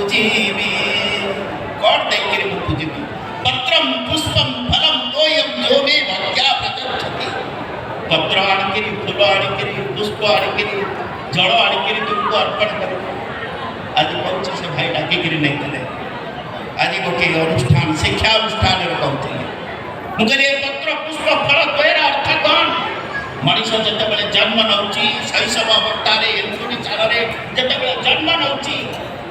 ପୂଜିବି? କ'ଣ ଦେଇକିରି ମୁଁ ପୂଜିବି? ପତ୍ରମ ପୁଷ୍ପମ ଫଲମ ତୋୟମ ଯୋ ମେ ଭକ୍ତ୍ୟା ପ୍ରଯଚ୍ଛତି। ପତ୍ର ଆଣିକିରି, ଫୁଲ ଆଣିକିରି, ପୁଷ୍ପ ଆଣିକିରି, ଜଳ ଆଣିକିରି ତୁମକୁ ଅର୍ପଣ କରିବି। ଆଜି କହୁଛି, ସେ ଭାଇ ଡାକିକିରି ନେଇଥିଲେ ଆଜି ଗୋଟିଏ ଅନୁଷ୍ଠାନ, ଶିକ୍ଷା ଅନୁଷ୍ଠାନରେ କହୁଥିଲେ। ମୁଁ କହିଲି, ଏ ପତ୍ର ପୁଷ୍ପ ଫଳ ତୋୟର ଅର୍ଥ କ'ଣ? ମଣିଷ ଯେତେବେଳେ ଜନ୍ମ ନେଉଛି, ଶୈଶବ ଅବସ୍ଥାରେ ଏନ୍ତୁଡ଼ି ଚାଳରେ ଯେତେବେଳେ ଜନ୍ମ ନେଉଛି,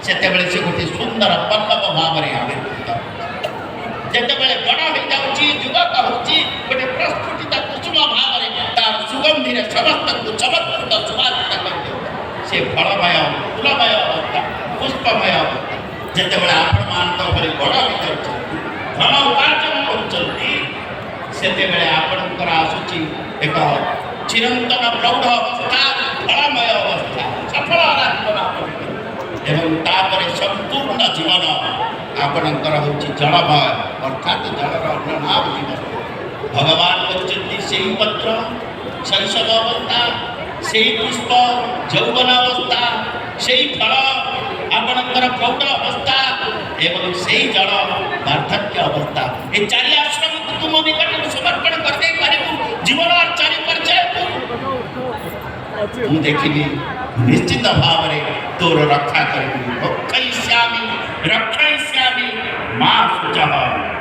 ସେତେବେଳେ ସେ ଗୋଟିଏ ସୁନ୍ଦର ପଲ୍ଲବ ଭାବରେ ଆବିର୍ଭୂତ। ଯେତେବେଳେ ବଡ଼ ହେଇଯାଉଛି, ଯୁବକ ହେଉଛି, ଗୋଟେ ପ୍ରସ୍ଫୁଟିତ କୁସୁମ ଭାବରେ ତାର ସୁଗନ୍ଧିରେ ସମସ୍ତଙ୍କୁ ଚମତ୍କୃତ ସୁବାସିତ କରିଦେଉଛି। ସେ ଫଳମୟ, ଫୁଲମୟ ଅବସ୍ଥା, ପୁଷ୍ପମୟ ଅବସ୍ଥା। ଯେତେବେଳେ ଆପଣମାନଙ୍କ ଭଳି ବଡ଼ ହେଇଯାଉଛନ୍ତି, ଧନ ଉପାର୍ଜନ କରୁଛନ୍ତି, ସେତେବେଳେ ଆପଣଙ୍କର ଆସୁଛି ଏକ ଚିରନ୍ତନ ପ୍ରୌଢ଼ ଅବସ୍ଥା, ଫଳମୟ ଅବସ୍ଥା, ସଫଳ ହେଲା ଜୀବନ ଆପଣଙ୍କର। ଏବଂ ତାପରେ ସମ୍ପୂର୍ଣ୍ଣ ଜୀବନ ଆପଣଙ୍କର ହେଉଛି ଜଳମୟ, ଅର୍ଥାତ୍ ଜଳର ଅନ୍ୟ ନାମ ଜୀବନ। ଭଗବାନ କହୁଛନ୍ତି, ସେଇ ପତ୍ର ଶୈଶବ ଅବସ୍ଥା, ସେଇ ପୁଷ୍ପ ଯୌବନ ଅବସ୍ଥା, ସେଇ ଫଳ ଆପଣଙ୍କର ପ୍ରୌଢ଼ ଅବସ୍ଥା ଏବଂ ସେଇ ଜଳ ବାର୍ଦ୍ଧକ୍ୟ ଅବସ୍ଥା, ଏ ଚାରି ଆଶ୍ରମକୁ ତୁମ ନିକଟରେ ସମର୍ପଣ କରିଦେଇ ପାରିବୁ ଜୀବନର ଚାରି ପର୍ଯ୍ୟାୟକୁ? ମୁଁ ଦେଖିବି, ନିଶ୍ଚିତ ଭାବରେ ତୋର ରକ୍ଷା କରିବି। ଭକ୍ଷୟିଷ୍ୟାମି ରକ୍ଷୟିଷ୍ୟାମି ମା ଶୁଚଃ।